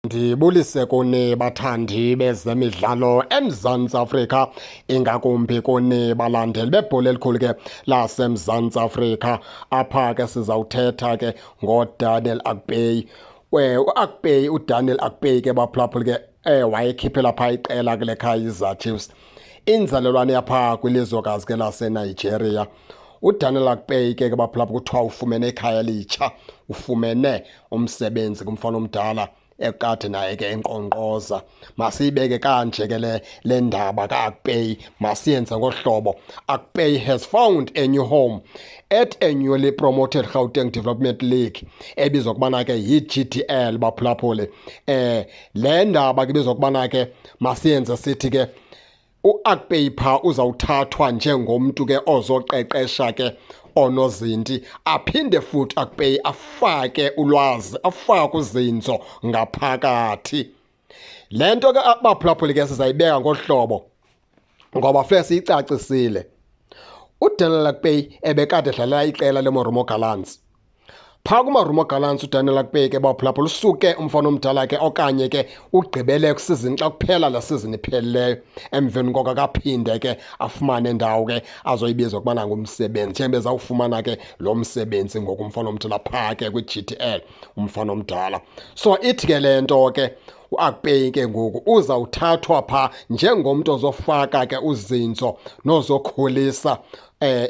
Ndibulise kuni bathandi bezemidlalo eMzantsi Afrika, ingakumbi kuni balandeli bebhola elikhulu ke laseMzantsi Afrika. Apha ke sizawuthetha ke ngoDaniel Akpeyi. U-Akpeyi, uDaniel Akpeyi ke baphulaphuli ke wayekhiphela phaa iqela kule Kaizer Chiefs. Inzalelwane yapha kwilizwekazi ke laseNigeria. UDaniel Akpeyi ke ke baphulaphuli kuthiwa ufumene ikhaya elitsha, ufumene umsebenzi kumfana omdala ekade naye ke enkqonkqoza. Masiyibeke kanje ke le ndaba kaAkpeyi, masiyenze ngohlobo. Akpeyi has found a new home at a newly promoted Gauteng Development League ebizwa kubana ke yi-GDL baphulaphuli. Le ndaba ke ibizwa kubana ke masiyenze sithi ke uAkpeyi pha uzawuthathwa njengomntu ke ozoqeqesha ke onozinti, aphinde futhi Akpeyi afake ulwazi, afake uzinzo ngaphakathi. Le nto ke baphulaphuli ke sizayibeka ngohlobo ngoba funeka siyicacisile. UDaniel Akpeyi ebekade edlalela iqela leMarumo Gallants. Phaa kuMarumo Gallants uDaniel Akpeyi ke baphulaphula usuke umfana omdala ke okanye ke ugqibele kwisizini xa kuphela la sizini iphelileyo. Emveni koko akaphinde ke afumane ndawo ke azoyibiza ukubana ngumsebenzi, njengoba ezawufumana ke lo msebenzi ngoku umfana omdala phaa ke kwi-GDL umfana omdala. So ithi ke le nto ke uAkpeyi ke ngoku uzawuthathwa phaa njengomntu ozofaka ke uzinzo nozokhulisa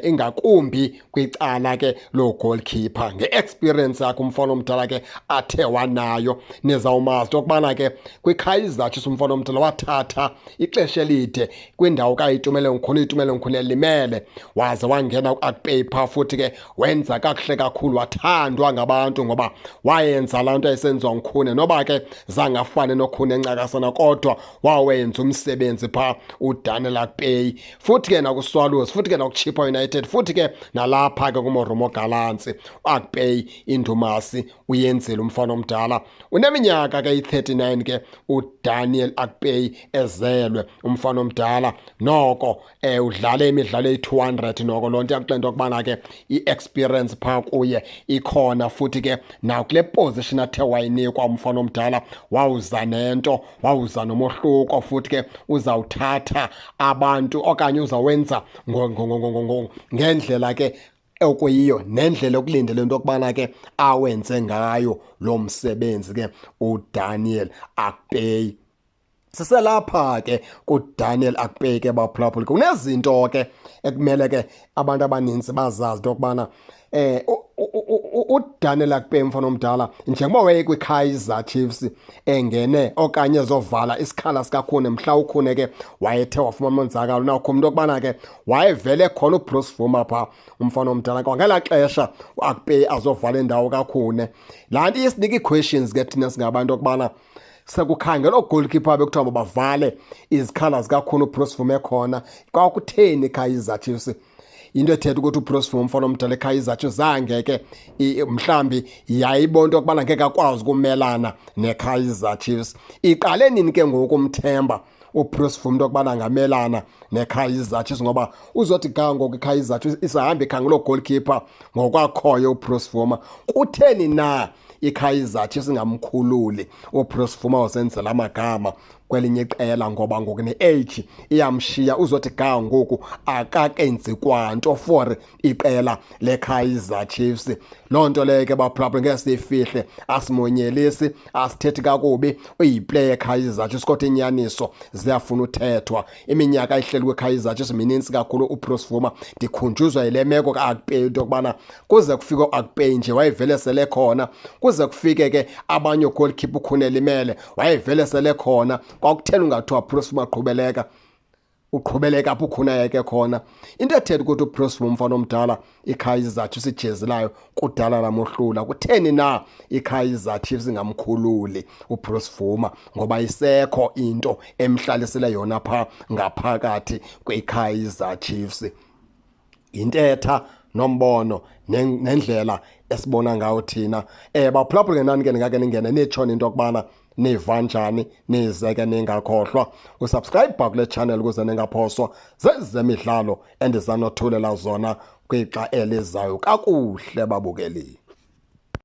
ingakumbi kwicala ke lo goalkeeper nge-experience yakhe umfana omdala ke athe wanayo. Nizawumazi into yokubana ke kwiKaizer Chiefs umfana omdala wathatha ixesha elide kwindawo kaItumeleng Khune, uItumeleng Khune elimele, waze wangena uAkpeyi phaa futhi ke wenza kakuhle kakhulu, wathandwa ngabantu ngoba wayenza laa nto ayisenziwa nguKhune, noba ke zange afane noKhune encakasana, kodwa wawenza umsebenzi phaa uDaniel Akpeyi. Futhi ke nakuSwallows, futhi ke nakuChippa United, futhi ke nalapha ke kuMarumo Gallants uAkpeyi indumasi uyenzile umfana omdala. Uneminyaka ke i-39 ke uDaniel Akpeyi ezelwe umfana omdala, noko udlale imidlalo eyi-200, noko loo nto iyakuxela into yokubana ke i-experience phaa kuye ikhona. Futhi ke nakule position athe wayinikwa umfana omdala wawuza nento, wawuza nomohluko, futhi ke uzawuthatha abantu okanye uzawenza ngendlela ke okuyiyo nendlela okulindele into yokubana ke awenze ngayo lo msebenzi ke uDaniel Akpeyi. Siselapha ke kuDaniel Akpeyi ke baphulaphuli, kunezinto ke ekumele ke abantu abaninzi bazazi into yokubana uDaniel Akpeyi mfana omdala njengoba wayekwiKaizer Chiefs engene okanye ezovala isikhala sikaKhune mhla uKhune ke wayethe wafumana umonzakalo, nakho umntu okubana ke wayevele khona uBruce Bvuma phaa umfana omdala kwangelaa xesha uAkpeyi azovala indawo kaKhune. Laa nto isinika ii-questions ke thina singabantu okubana sekukhangelwa ogoalkeeper bekuthiwa mabavale izikhala zikaKhune uBruce Bvuma ekhona, kwakutheni iKaizer Chiefs? Into ethetha ukuthi uBruce Bvuma umfana omdala eKaizer Chiefs zange ke mhlambi yayibona into yokubana ngeke akwazi ukumelana neKaizer Chiefs. Iqale nini ke ngoku umthemba uBruce Bvuma into yokubana angamelana neKaizer Chiefs, ngoba uzothi ga ngoku iKaizer Chiefs isahamba ikhangela ogoalkeeper ngokwakhoyo uBruce Bvuma? Kutheni na iKaizer Chiefs ingamkhululi uBruce Bvuma osenzela amagama kwelinye iqela, ngoba ngoku ne-age iyamshiya, uzothi ga ngoku akakenzi kwanto for iqela leKaizer Chiefs? Loo nto leyo ke baphulaphula ngeke siyifihle, asimonyelisi, asithethi kakubi, uyiplayer eKaizer Chiefs, kodwa inyaniso ziyafuna uthethwa. Iminyaka ihleli kwiKaizer Chiefs minintsi kakhulu uBruce Bvuma. Ndikhunjuzwa yile meko kaAkpeyi into yokubana kuze kufike uAkpeyi nje wayevele sele khona, kuze kufike ke abanye ogoalkeeper uKhune limele wayevele sele khona. Kwakutheni ungathiwa Bruce Bvuma qhubeleka, uqhubeleka apho ukhona yeke khona? Into ethetha ukuthi uBruce Bvuma umfana omdala iKaizer Chiefs ijezi layo kudala lamohlula. Kutheni na iKaizer Chiefs ingamkhululi uBruce Bvuma, ngoba isekho into emhlalisele yona pha ngaphakathi kweKaizer Chiefs? Intetha nombono nendlela esibona ngayo thina. Baphulaphula nani ke ningake ningene nitshone into yokubana niva njani, nize ke ningakhohlwa usubscribe kule channel ukuze ningaphoswa zezemidlalo endizanothulela zona kwixa elizayo. Kakuhle babukeli.